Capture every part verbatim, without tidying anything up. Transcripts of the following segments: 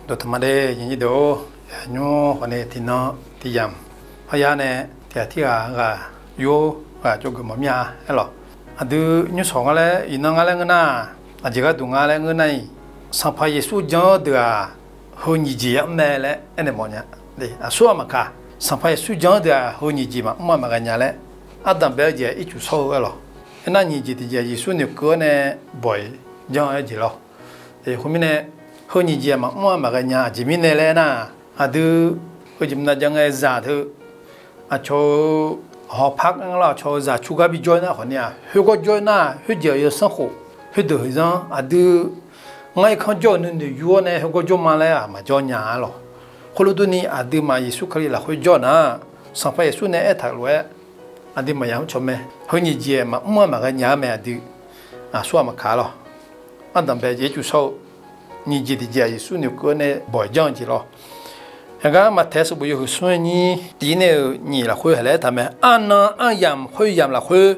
Dawqtaq ma de, nyiq nyiq deuq-or, nymr khawf ni tiqnan tiqyamq parya nae tiqghaq tirghaq ghaq yur ghaq jawrgeuf mawf mir-a aerlawq. Aqdui nymrshawq nga laer iqnan nga laer ngeur nar, aqjeq gharduq nga laer ngeur nar-iq, Sanqpaq Yeqsur jan-eu deuq-aq, heu nyiq jeq-anr mae laer aernaeq mawfnya. Aqsur-aq maqkaq, Sanqpaq Yeqsur jan-eu deuq-aq heu nyiq jeq maqmr-a maqghae nya laer, ardanq bae-eu jeq-aq ircuf shawr-eu aerlawq. Aernar nyiq jeq tiqjeq-aq Yeqsur noeqkeuv-awr nae bawq-iq janr-eu jeq lawr. Khoermirnae, heu nyiq jeq-aq maqmr-a maqghae nya. Aqjeq mirnae laer nar, aqdui heujeq mqnav jav ngae zaq teu aqcawq-eu hawpar ngar lawr, aqcawq-eu zaq cu gar bijawr-ir nar khawf ni-aq, khoergawr jawr-ir nar khoerjeq-euq yawsanr khof, khoerdeuq heuzanr aqdui ngar irkanr jawr-euq nuinoeq yur-awr nae khoergawr jawr ma laer-aq maqjawr nya-a lawq. Khoerlof durni aqduimaf Yeqsur Kali lafkhoer jawr nar, Sanqpaq Yeqsur nae aertaq-euq lof-aer, aqduimaf yamr cawq mae. Heu nyiq jeq maqmr-a maqghae nya-eu mae aqdui. Aqsur-aq maqkaq lawr. Ardanq bae jeq ircuf shawr-eu nyiq jeq tiqjeq-aq Yeqsur noeqkeuv-awr nae bawq-iq janr-eu jeq lawr. Aqgar Maqtaeq sanqbof yawhuiq smr-eu nyir tiq nae-euq nyiq lafkhoer haq laer aertaq mae. Arnan aryamq khoeryamq lafkhoer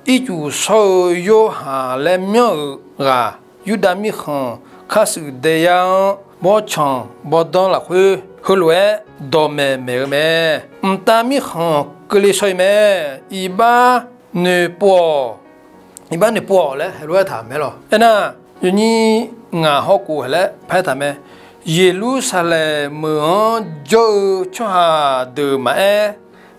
ircuf shawr-eu Yorhaq laer myanr-euq ghaq, Yurdav mirkhanq kharshuif daeyar-anr bawrtsanq bawrdanr lafkhoer heulof-aer dawqmaeq maeq-eu mae. Mqtav mirkhanq keuvle shaw-iq mae. Iqbax noeqpov-awq. Iqbax noeqpov-awq laer heulof-aer taq-euq mae lawq. Aernar, yawnyir ngaq hawkhof haq laer paraer taq mae. Yeqlursaqlaeq meuq-anr jawr-eu tsawrhaq deuq maqaer,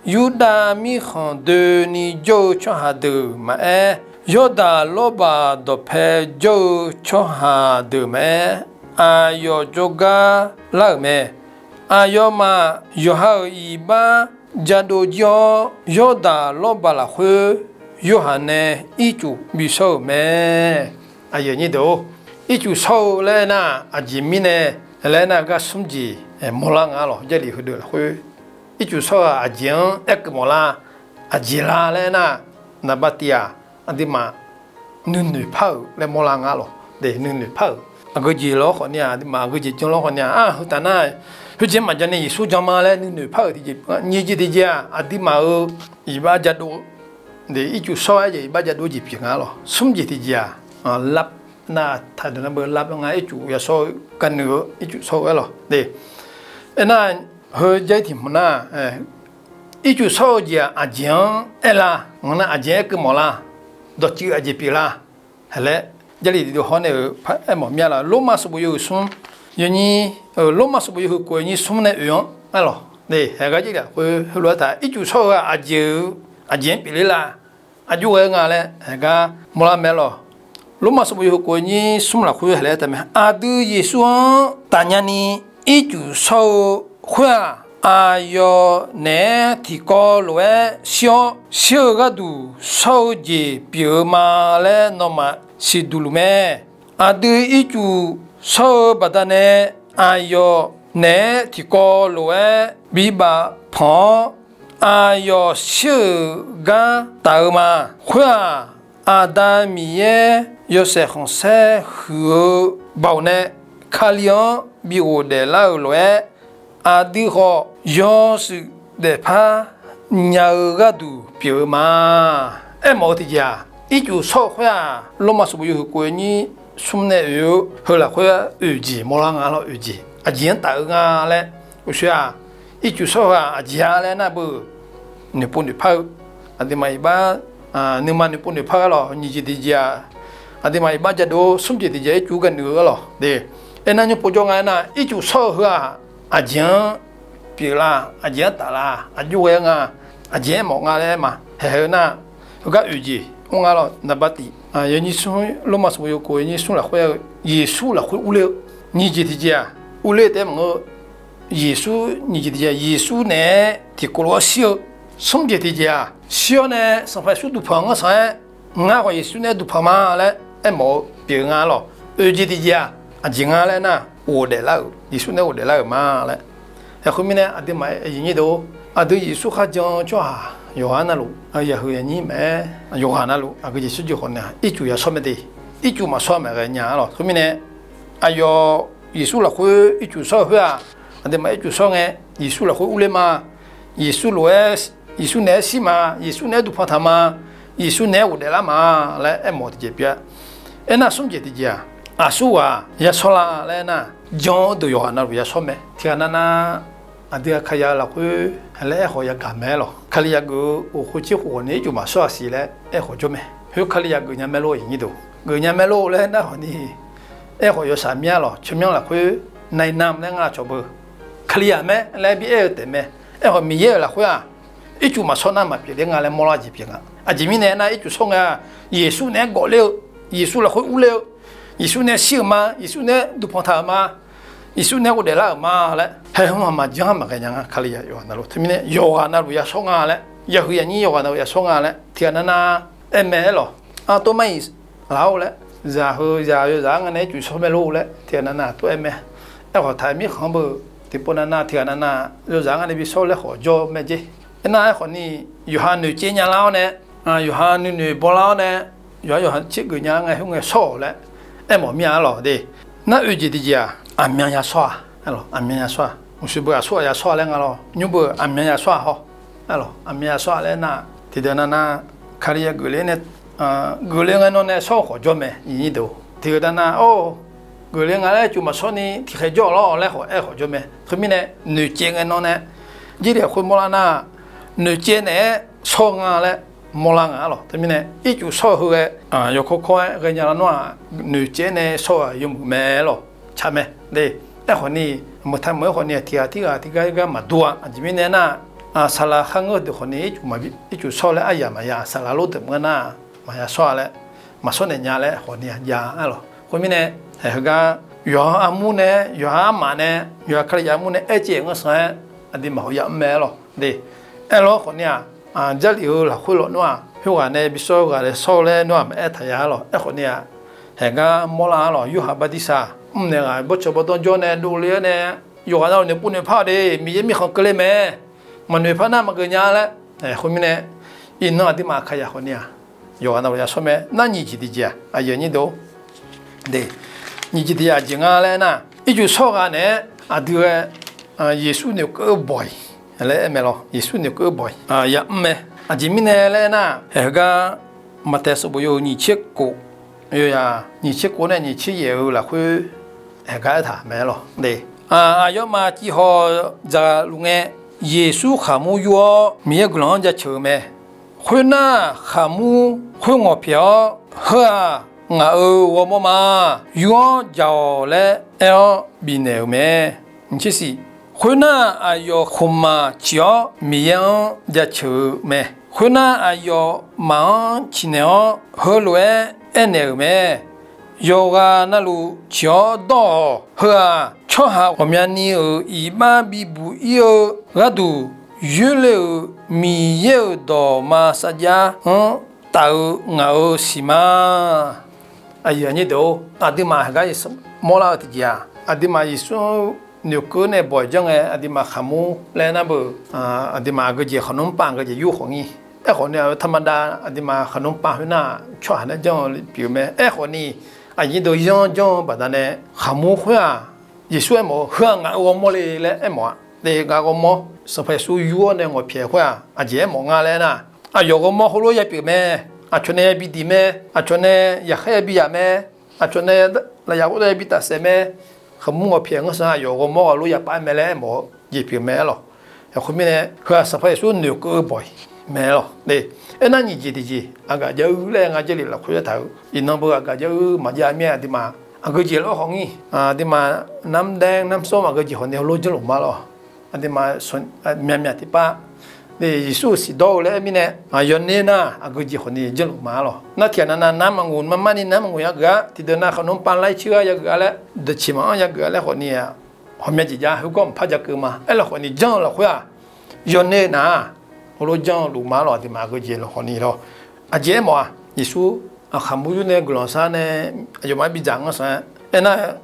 Yurdav mirkhanq doeni jawr-eu tsawrhaq deuq maqaer, Yawrdaq lawrbaq dawqpae jawr-eu tsawrhaq deuq maqaer, aqyawf jawrgar lar-euq mae. Aqyawfmaf yawqha-euq iqbax jadov jir-awr, Yawrdaq lawrbaq lafkhoer Yorhaq nae ircuf bishawr-euq mae. Aqyuif aqnyir deuq-or, ircuf shawr-eu laer aernar, aqjeq mirnae laer aernar, gar smr jeq mawrlar nga lawq. Jarlif heudeuq lafkhoer ircuf shawr-eu-aq, aqjeq-anr aerkeuv mawflar. Aqjeq la laer aernar, naqba tiv-aq, aqduimaf nuinoeq par-euq laer mawrlar nga lawq. Nuinoeq par-euq aqgeujeq lawr khawf ni-aq, aqduimaf aqgeujeq jan lawr khawf ni-aq, a, heu taf nar, khoerjeq maqjan ni Yeqsur jan ma laer nuinoeq par-euq tiqjeq, nyiq jeq tiqjeq-aq, aqduimaf-euq iqbax jadov, ircuf shawr-aer jeq iqbax jadov jeq pyeuf nga lawq. Smr jeq tiqjeq-aq, lar nar, taqdeuq nar beu lar nga, ircuf yashawr-eu gaqnuiq-eu ircuf shawr-eu aer lawq. Aernar, heu jar-ir tiq hmq nar, ircuf shawr-eu jeq-aq, aqjeq-anr aer la, ngeur nar aqjeq aerkeuv mawf la, dawqtsuif aqjeq pyeuf la, haq laer, Jarlif deuq hawr nae-euq aermawf mir-a lawq. Lormav sanqbof yawhuiq smr, yawnyir, Lormav sanqbof yawhuiq kof-eu nyir smr nae oeq-anr aer lawq. Haegar Jarlif lafkhoer heulof-aer taq, ircuf shawr-eu-aq, aqjeq-eu, aqjeq-anr pyeufler la, aqjox ghae-eu nga laer haegar mawrlar mae lawq. Lormav sanqbof yawhuiq kof-eu nyir smr lafkhoer haq laer aer taq mae. Aqdui Yeqsur-anr tafnya ni ircuf shawr-eu khoer-aq, aqyawf naeq-aer tiqkawv lof-aer shir-awr, shir-eu gharduq shawr-eu jeq pyeuf-eu ma laer nawmaf siqduq luf mae. Aqdui ircuf shawr-eu baqdanae aqyawf naeq-aer tiqkawv lof-aer bibaf panq-awr, aqyawf shir-euq gar taf-eu ma. Khoer-aq, Aqda Miqyaer yawshaef khanqsaer huiq-eu baoq nae Kali-anr bi ghofdaef lar-euq lof-aer, aqdui khawf yawshuif daefpar nya-eu gharduq pyeuf-eu ma. Aermawf-eu tiqjeq-aq, ircuf shawr-eu khoer-aq, Lormav sanqbof yawhuiq kof-eu nyir smr nae oeq-eu heu lafkhoer oeq jeq mawrlar nga lawq. Oeq jeq aqjeq-anr taf-eu nga laer, uqshoe-aq, ircuf shawr-eu-aq aqjeq-a laer nar beu noeqpov noeqpar-eu, aqduimaf iqbax, nuima noeqpov noeqpar-eu lawq. Nyiq jeq tiqjeq-aq, aqduimaf iqbax jadov, smr jeq tiqjeq ircuf gaqnuiv-eu lawq. Aernar nymr povjawr nga aernar, ircuf shawr-eu heu-aq, aqjeq-anr pyeuf la, aqjeq-anr taf la, aqjox ghae-eu nga, aqjeq-aer mawf nga laer ma. Haeq heu nar, heugar oeq jeq mr nga lawq. Naqba tif, yawnyir smr, Lormav sanqbof yawhuiq kof-eu nyir smr lafkhoer-eu, Yeqsur lafkhoer urler-eu, nyiq jeq tiqjeq-aq, urler taef-aer maqngeur-eu, Yeqsur, nyiq jeq tiqjeq-aq, Yeqsur naeq-aer tiqkawv lof-aer shir-eu, smr jeq tiqjeq-aq, shir-awr nae Sanqpaq Yeqsur duqpanq ngar sanq-aer, ngar khawf Yeqsur naeq-aer duqpanq ma laer aermawf-eu pyeuf-eu nga lawq. Oeq jeq tiqjeq-aq, aqjeq nga laer nar, ghofdaef lar-euq, Yeqsur naeq-aer ghofdaef lar-euq ma laer. Khoermirnae aqduimaf aqyuif aqnyir deuq-or, aqdui Yeqsur kharjan-eu tsawrhaq yawqghaq navluf, yaqhuiq yaqnyir maeq-aer yawqghaq navluf aqgeu jeq smr jeq khawf nae ircuf yashawr mae de, ircuf maqshawr maeq ghae nya-a lawq. Khoermirnae, aqyawf Yeqsur lafkhoer ircuf shawr-eu khoer-aq, aqduimaf ircuf shawr ngae, Yeqsur lafkhoer urler ma. Yeqsur lof-aer, Yeqsur naeq-aer shir ma, Yeqsur naeq-aer duqpanq taq ma, Yeqsur naeq-aer ghofdaef lar ma laer aermawf tiqjeq pyeuf-a. Aernar smr jeq tiqjeq-aq, aqsurghaq yashawr la laer aernar, jan-eu deuq yawqghaq navluf yashawr mae. Tiqghaq navnav aqdui-aq Kali-a lafkhoer laer aerkhawf yagaq mae-aer lawq. Kali yaqgeuf-eu khof khof tser khof khawf ni ircuf maqshawr-a siq laer aerkhawf jawr mae. Khoer Kali yaqgeuf nya mae lor, aqyuif aqnyir deuq, geuf nya mae lor laer nar khawf ni, aerkhawf yawshaq mir-a lawq. Tsawrmyanr lafkhoer navnam laer ngar cawq beu, Kali-aq mae laer bi aer-eu taef mae. Aerkhawf Miqyaer-euq lafkhoer-aq ircuf maqshawr nar maqpyeuf ler nga laer mawrlar jeq pyeuf nga. Aqjeq mirnae aernar, ircuf shawr ngae-aq, Yeqsur naeq-aer gawf ler-eu, Yeqsur lafkhoer urler-eu, Yeqsur nae shir-euq ma, Yeqsur nae duqpanq taq-euq ma, Yeqsur nae ghofdaef lar-euq ma laer, haeq hmq maqjanr maqghae nya nga. Kali yawqghaq navluf, teumirnae yawqghaq navluf yashawr nga laer, yawhuiq yaqnyir yawqghaq navluf yashawr nga laer tiqghaq navnav aer mae-aer lawq. Artov mar-iq laf-or laer, zaq heu zaq yawzaq-anr nga nae ircuf shawr mae lor laer tiqghaq navnav tov-aer mae. Aerkhawf taq-aer mirkhanq-anr beu, tiqpov navnav tiqghaq navnav yawzaq-anr nga nae bi shawr laer khawf jawr mae jer. Aernar aerkhawf ni, yawqha noeqcaev nya lar-awr nae, yawqha nuinoeq bawlar-awr nae, yawqha yawqha tsergeuf nya ngae khoerngae shawr-awq laer aermawf mir-a lawq de. Nar oe jeq tiqjeq-aq, aqmyan yashawr-a, aqmyan yashawr-a, mqsur beu aqsur ghaq yashawr-a laer nga lawr, nymr beu aqmyan yashawr-a haw, aqmyan yashawr-a laer nar, tiqdeuq navnav Kali yaqgeuf ler nae, geufle ngae nan nae shawr-eu khawf jawr mae. Tiqdeuq navnav or, geufle nga laer ircuf maqshawr ni tiqkhaeq jawr-awq lawr laer khawf aer khawf jawr mae. Khoermirnae noeqcaev ngae nan nae, jirlef khoer mawrlar nar, noeqcaev naeq-aer shawr-eu nga laer mawrlar nga-a lawq. Teumirnae ircuf shawr-eu heughae, yawkawr kawr-aer ghaenya lar nawr-aq, noeqcaev nae shawr-eu-aq yawmuiq mae-aer lawq, tsaq mae de. Aerkhawf ni, meuq taq meuq-aer khawf ni-aq, tiqghaq tirghaq tiqgar gar maqdur-a. Aqjeq mirnae aernar, saqlaq kharngeur deuq khawf ni ircuf shawr laer aryaq maqya, saqlaq lor deuq maqngeur nar, maqya shawr-a laer, maqshawr naeq nya laer khawf ni-aq jav-a lawq. Khoermirnae, heugar yawqha armur nae, yawqha armaf nae, yawqha Kalizaq armur nae aercaev-euq ngeur sanq-aer, aqduimaf hawq yamr mae-aer lawq de. Aerlawr khawf ni-aq, Jarlif-eu lafkhoer lawq nawr-aq, khoerghaq nae bi shawr-eu ghaq nae shawr-eu laer nawr-aq maqaer taq ya-a lawq. Aerkhawf ni-aq, haeq gar mawrlar-a lawq. Yorhaq Bartirsaq mrnaeq ghaq bawrtsanq bawrdanr jawr nae dovle-awr nae, yawqghaq navluf noeqpov noeqpar-awq de, Miqyaer mirkhanq keuvle mae, maqnoeq par nar maqgeuf nya laer. Khoermirnae, iqnan aqduimaf Kalizaq khawf ni-aq, yawqghaq navluf yashawr mae. Nar nyiq jeq tiqjeq-aq, aqyuif aqnyir deuq, nyiq jeq tiqjeq aqjeq nga laer aernar, ircuf shawr ghaq naeq-aer aqdui ghae Yeqsur noeqkeuv-eu bawq-iq laer aer mae lawr. Yeqsur noeqkeuv-eu bawq-iq yamr mae. Aqjeq mirnae laer aernar, haeq heugar Maqtaeq sanqbof yawhuiq nyiq tser kof, yawzaq nyiq tser kof nae nyiq tser yaef-eu lafkhoer haeq gar aertaq mae-aer lawq de. Aqyawfmaf cifhaw dzaqluf ngae, Yeqsur khaqmur yur-awr Miqyaer guiqlanq-anr jaceuq-eu mae. Khoernar, khaqmur khoer ngawq pyaeq-awr, Heu-aq, ngaq-euq ghawrmawr ma. Yur-awr jaq-awq laer aer-awr bifnaeq-euq mae. Khoernar, aqyawf khmqmaq ciq-awr Miqyaer-anr jaceuq-eu mae. Khoernar, aqyawfmaf-anr ciqnaeq-awr heulof-aer aernaeq-euq mae. Yawqghaq navluf ciq-awr dawr-awq. Heu-aq, tsawrhaq ghawqmyani-euq iqbax bibuq-ir-eu gharduq, yoerle-euq Miqyaer-euq dawqma sarjax-anr taf-eu ngaq-euq siq ma. Aqduimaf heugar mawrlar-eu tiqjeq-aq, aqduimaf Yeqsur-anr noeqkeuv nae bawq-iq janr ngae, aqduimaf khaqmur laer nar beu, aqduimaf aqgeujeq khaqnmr pav aqgeujeq yur khawf ngir. Aerkhawf ni, aqyawf taqmaqda aqduimaf khaqnmr pav khoernar, tsawrhaq nae janr-eu pyeuf-eu mae. Aerkhawf ni, aqnyir deuq yanr janr-eu baqdanae, khaqmur khoer-aq, Yeqsur aermawf-eu, Heu-aq, ngaq-euq ghawrmawr le laer aermawf-a. Ngaq-euq ghawrmawr, Sanqpaq Yeqsur yur-awr nae ngawq pyaeq khoer-aq, aqjeq aermawf nga laer aernar, aqyawf ghawrmawr heulof-aer yapyeuf mae. Aqcawq nae yabi diq mae. Aqcawq nae yaqkhaer yabi yaf mae. Aqcawq nae lafyaq khoertav yabi tafsaef mae. Khaqmur ngawq pyaeq ngeur sanr aqyawf ghawrmawr heulof-aer yapaf-aer mae laer aermawf-eu jeq pyeuf mae-aer lawq. Khoermirnae, heu-aq Sanqpaq Yeqsur noeqkeuv-eu bawq-iq mae-aer lawq. Aernar, nyiq jeq tiqjeq aqgaf jav-eu laer nga Jarlif lafkhoer aertaq-eu, iqnan beu aqgaf jav-eu maqjav mir-aer aqduimaf aqgeujeq lof-aer khawf ngir. Aqduimaf namr daer namr sawr aqgeujeq khawf ni heulof janrluf ma lawq. Aqduimaf myaqmyaq tiqpav Yeqsur-euq siq dawr-eu laer aer mirnae, yawner nar aqgeujeq khawf ni janrluf ma-a lawq. Nar tiqghaq navnav namr maqnguq, marmarni namr maqnguq yageuf-a. Tiqdeuq nav khaqnmr pav laer tser-a yageuf-a laer, deuq ciq maqanr yageuf-a laer khawf ni-aq, ghawqmya jeq jav heugar maqpar ja keuv ma. Aerlawq khawf ni janr-eu lafkhoer-aq, yawner nar heulof janrluf ma-a lawq. Aqduimaf aqgeujeq lawq khawf ni lawq. Aqjeq aermawf-aq, Yeqsur khaqmur yur nae guiqlanq sar nae aqyawfmaf-anr bidzaq ngeur sanr-aer, aernar,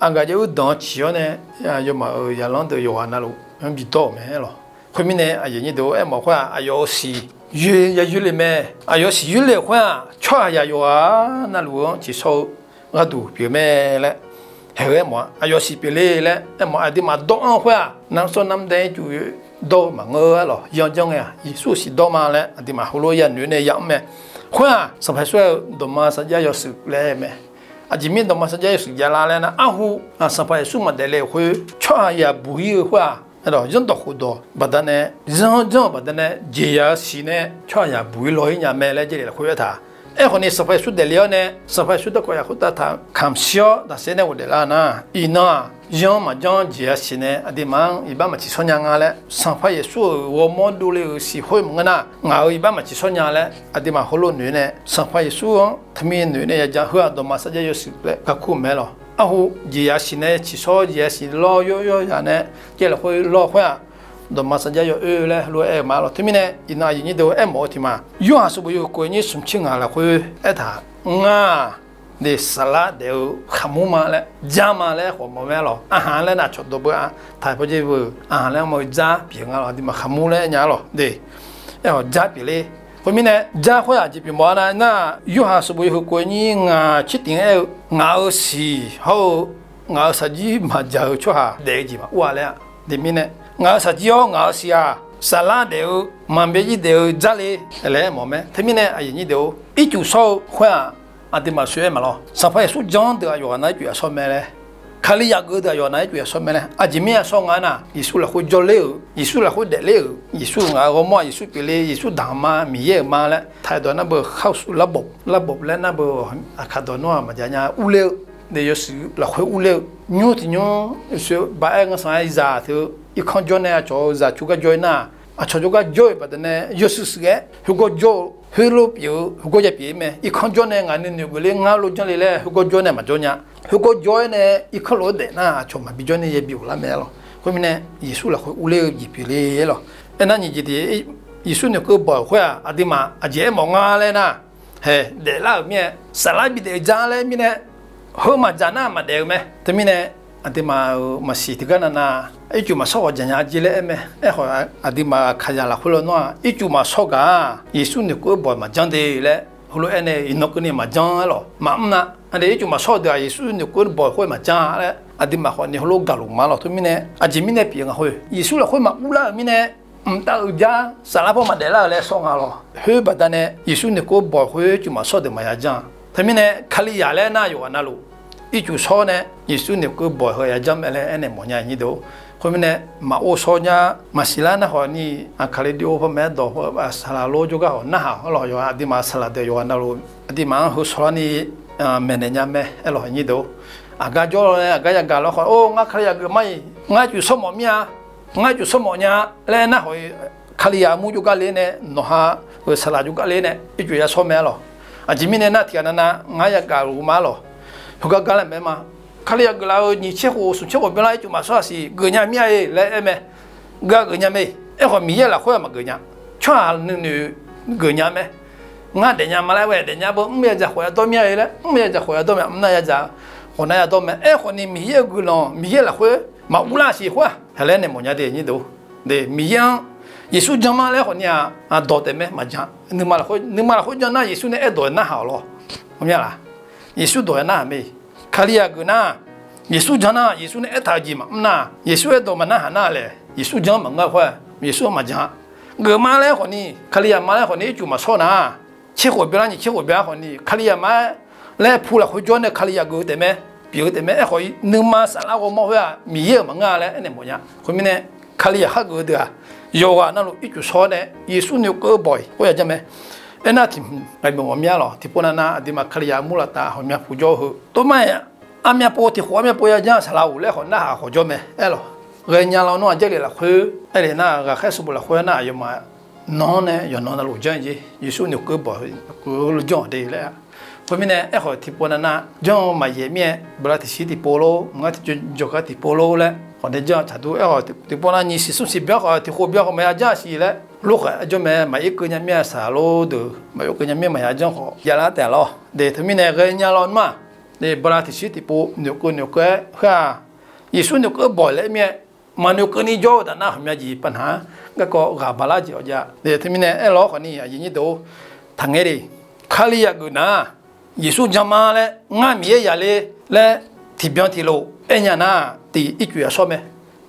aqgaf jav-eu danq-anr ciq-awr nae, aqyawfmaf-euq zaqlanr deuq yawqghaq navluf-anr bidawr-euq mae-aer lawq. Khoermirnae, aqyuif aqnyir deuq-or, aermawf khoer-aq, aqyawf-euq siq yoer ya yoerle mae. Aqyawf siq yoerle-euq khoer-aq, tsawrhaqzaq yawqghaq navluf-anr ciqshawr-eu gharduq pyeuf mae laer, haeq-eu aermawf-a. Aqyawf siq pyeufle laer aermawf, aqduimaf dawr-anr khoer-aq, namr sawr namr daer ircuf dawr-eu maqngeur-a lawq. Yanr janr ngae-aq, Yeqsur-euq siq dawr ma laer aqduimaf heulof-aer yanoeq nae yamr mae. Khoer-aq, Sanqpaq Yeqsur aer-eu dawqma sarjax yawshuif laer aer mae. Aqjeq mirnae dawqma sarjax yawshuif javlar laer nar, arhu Sanqpaq Yeqsur maqdaef le-euq khoer tsawrhaq yaq buq-ir-eu khoer-aq, zanrdawq khofdawq baqdanae, zanr janr-euq baqdanae jeqzaq-eu siq nae tsawrhaq yaq buq-ir law-ir nya mae laer Jarlif lafkhoer aertaq. Aerkhawf ni Sanqpaq Yeqsur daefle-awr nae, Sanqpaq Yeqsur darkawv yaf khoertav taq kamq shir-awr daqsaer nae ghofdaef lar nar, iqnan-aq zanr maqjanr jeqzaq siq nae aqduimaf-anr iqbax maqtsiqshawr nya nga laer, Sanqpaq Yeqsur-euq ghawrmawr dovle-euq siq khoer maqngeur nar, ngaq-euq iqbax maqtsiqshawr nya laer aqduimaf heulof noeq nae, Sanqpaq Yeqsur-anr teumirnae noeq nae ya janr, heu-aq dawqma sarjax yawshuif laer garkur mae lawq. Arhu jeqzaq siq nae tsiqshawr jeqzaq siq lawr yawr yawr ya nae, Jarlif lafkhoer lawr khoer-aq, dawqma sarjax yawoer laer heulof-aer aer-eu ma lawq. Teumirnae iqnan aqyuif nyir deuq aermawf-eu tiq ma, Yorhaq sanqbof yawhuiq kof-eu nyir smq tser ngaq lafkhoer aertaq, ngar-aq, saflar daef-eu khaqmur ma laer, jar ma laer khawf mawf mae lawq. Aqhaq laer nar aqcawq dawq beu-a, taq paw jaer beu, aqhaq laer mawf-eu jar pyeuf nga lawq, aqduimaf khaqmur laer aer nya lawq de. Aerkhawf jar pyeufler. Khoermirnae jar khoer-aq jeq pyeuf mawf-a nar, nar Yorhaq sanqbof yawhuiq kof-eu nyir ngaq tser tiq-anr aer-eu, ngaq-euq siq hawr-eu ngaq-euq shaqjir maqdzaq-eu tsawrhaq daef-eu jeq maqur-a laer-a. Teumirnae ngaq-euq shaqjir hawr ngaq-euq siq-aq, saflar daef-eu maqbyav jir daef-eu jarle laer aermawf mae. Teumirnae aqyuif nyir deuq-or, ircuf shawr-eu khoer-aq, aqduimaf shuir-aer maqlawr. Sanqpaq Yeqsur janr deuq aqyawf ghaq nav ircuf yaf shawr mae laer, Kalizaq geuf deuq aqyawf nav ircuf yaf shawr mae laer, aqjeq mirnae shawr nga nar, Yeqsur lafkhoer jawrler-euq, Yeqsur lafkhoer daefler-euq, Yeqsur ngaq-euq ghawrmawr-aq Yeqsur pyeufle, Yeqsur daq ma, Miqyaer-euq ma laer taq-aer dawq nar beu khar-eu suf larbof, larbof laer nar beu aqkaq dawq nar-aq maqjav nya urler-eu, de yawshuif lafkhoer urler-eu, nymr tiq nymr yawshuif ba-aer ngar sanq-aer zaq teu-eu irkanr jawr nae aqcawq-eu zaq cawgar jawr-ir nar, aqcawq jawrgar jawr-eu baqdanae yawshuif shuif-aer heugawr jawr-eu, heulof pyeuf-eu heugawr ya pyeuf-ir mae. Irkanr jawr nae ngaq nuinoeq geufler ngar lof janrle laer heugawr jawr nae maqjawr nya. Heugawr jawr-aer nae irkanr lof-aer daef nar aqcawq maqbi jawr nae yabi ghoflar mae lawq. Khoermirnae Yeqsur lafkhoer urler-eu jeq pyeufle-aer lawq. Aernar nyiq jeq tiq, Yeqsur noeqkeuv bawq-euq khoer-aq aqduimaf aqjeq aermawf nga laer nar, hae daeflar-euq mirnae, saflar bidaef-eu jar laer mirnae, heu maqdzaq nar maqdaef-eu mae. Teumirnae aqduimaf-euq maqsiq tiqgar navnav ircuf maqshawr ghawq dzaqnya jeq laer aer mae. Aerkhawf aqduimaf aqkaqzaq lafkhoer lawnmr-aq ircuf maqshawr gaq-aq Yeqsur noeqkeuv bawq maqjanr de laer heulof-aer nae iqnan keuvni maqjanr-aer lawq. Maqmr nar, aqdui ircuf maqshawr-eu deuq-aq Yeqsur noeqkeuv bawq khoer maqjanr laer aqduimaf khawfni heulof gaqluf ma lawq. Teumirnae aqjeq mirnae pyeuf nga khoer Yeqsur lafkhoer maqur lar-euq mirnae, mqtav-euq jar saflar paw maqdaef lar-eu laer shawr nga lawq. Khoer baqdanae Yeqsur noeqkeuv bawq khoer ircuf maqshawr deuq maqya janr. Teumirnae Kalizaq laer nar yawqghaq navluf ircuf shawr nae Yeqsur noeqkeuv bawq heu ya janr mae laer aernaeq mawfnya nyir deuq-or. Khoermirnae maqor shawr nya, maqsiq lar nar khawfni, Kalizaq paw maeq-aer dawq heu saqlaq lor jawrgar khawf narhaq-awr lawq. Yawqghaq aqduimaf saqlaq deuq yawqghaq navluf aqduimaf-anr heu shawrlar ni maeqnaeq nya mae aer lawq nyir deuq-or. Aqgar jawr-awr nae aqgar yagaq lawr khawf, or ngar Kalizaq geuf mar-iq, ngar ircuf shawr mawf mir-a, ngar ircuf shawr mawf nya laer aernar khawf-iq, Kalizaq armur jawrgar le nae, nawqha-euq saqlaq jawrgar le nae ircuf ya shawr mae-aer lawq. Aqjeq mirnae nar tiqghaq navnav ngar yagaq luf ma-aer lawq. Heugar gar laer maeq-aer ma. Kalizaq geuflaf-eu nyiq tser khof smq tser khof byanlar ircuf maqshawr-a siq, geufnya mir-a-e laer aer mae. Geuf-a geufnya mae. Aerkhawf Miqyaer lafkhoer-aq maqgeuf nya. Tsawrhaq nuinoeq geufnya mae. Ngar daefnya ma laer aer-eu daefnya beu mr yadzaq khawf yadawr mir-a-e laer, mr yadzaq khawf yadawr mae, mr nar yadzaq khawf nar yadawr mae. Aerkhawfni Miqyaer-euq guiqlanq Miqyaer lafkhoer maqur lar siq khoer-aq, haqlaer naeq mawfnya de nyir deuq-or. Miqyaer-anr Yeqsur janr ma laer khawfni-aq, dawq taef mae maqjan. Nuima lafkhoer janr nar Yeqsur nae aerdawq narhaq-awq lawr. Ghawqmya laf. Yeqsur dawq-aer narhaq mae. Kalizaq geuf nar, Yeqsur janr nar, Yeqsur nae aertaq-eu jeq maqmr nar, Yeqsur aerdawq maqnarhaq nar laer, Yeqsur janr maqngeur khoer, Yeqsur-anr maqjan. Geuf ma laer khawfni, Kalizaq ma laer khawfni ircuf maqshawr nar, tser khof byanlar nyiq tser khof byanlar khawfni Kalizaq ma laer pu lafkhoer jawr nae Kalizaq geuf-eu taef mae, pyeuf-eu taef mae. Aerkhawf nuima saflar ghawrmawr khoer-aq Miqyaer-euq maqngeur-a laer aernaeq mawfnya. Khoermirnae Kalizaq khar geuf-eu deuq-aq, yawqghaq navluf ircuf shawr nae Yeqsur noeqkeuv-eu bawq-iq khoer ya janr mae. Aernar tiq hmq ghaq mawf mawf mya lawq. Tiqpov navnav aqduimaf Kalizaq armur laftav ghawqmya puq jawr-eu heu tov ma-iq, armyav pov tiq khof armyav pov ya janr saqlaq-euq laer khawf narhaq khawf jawr mae aer lawq. Ghaenya lawnmr-aq Jarlif lafkhoer aerlef nar, ghaqkhaer sanqbof lafkhoer nar aqyawfmaf nanr nae yawqnan navluf janr-eu jeq, Yeqsur noeqkeuv bawq-eu janr-awq de laer-a. Khoermirnae aerkhawf tiqpov navnav janr-eu maqyaeq mir-aer, bala tiqshir tiqpov lor, maqngar tiqjawr jawrgar tiqpov lor laer khawf nae janr-eu tsaq dur. Aerkhawf tiqpov nav nyiq siq smr siq byan khawf tiq khof byan khawf maqya janr-a siq laer lof khawf jawr mae. Maqir keuv nya mir-a saqlaq lor deuq maqir keuv nya mir-a maqya janr khawf javlar taef lawr de. Teumirnae ghaenya lawnmr-aq de, bala tiqshir tiqpov noeqkeuv noeqkeuv-aer khoer-aq, Yeqsur noeqkeuv bawq laer mir-aer maqnoeqkeuvni jawr-eu taf nar ghawqmya jeq pavnaq-anr garkawv ghaq baqlar jeq-awq jav. Teumirnae aerlawr khawfni aqyuif nyir deuq-or, taqngaer de. Kalizaq geuf nar, Yeqsur janr ma laer ngar Miqyaer yaqler laer tiqbyan tiqlof aernya nar, tiq ircuf yashawr mae.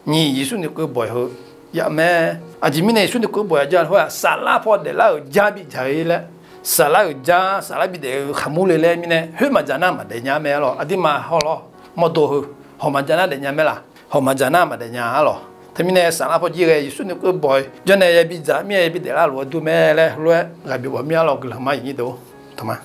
Nyiq Yeqsur noeqkeuv bawq-iq heu ya mae. Aqjeq mirnae Yeqsur noeqkeuv bawq ya janr khoer-aq, saflar paw daeflar-euq jar bidzaq-ir laer Saflar-euq jar, saflar bidaef-eu khaqmur le laer mirnae, khoer maqdzaq nar maqdaef nya mae-ar lawq. Aqduimaf haw lawr, mawrdo heu, hawq maqdzaq nar daef nya mae laq? Hawq maqdzaq nar maqdaef nya-ar lawq. Teumirnae saflar pawjir ghae Yeqsur nuikeuv baw-eu jawrnae yabi dzaq mir-aer yabi daeflar luf-eu dur mae laer heulof-aer ghaq bif bawf mir-ar lawq. Guiqlanq ma, iqnyir deuq-or, taqma.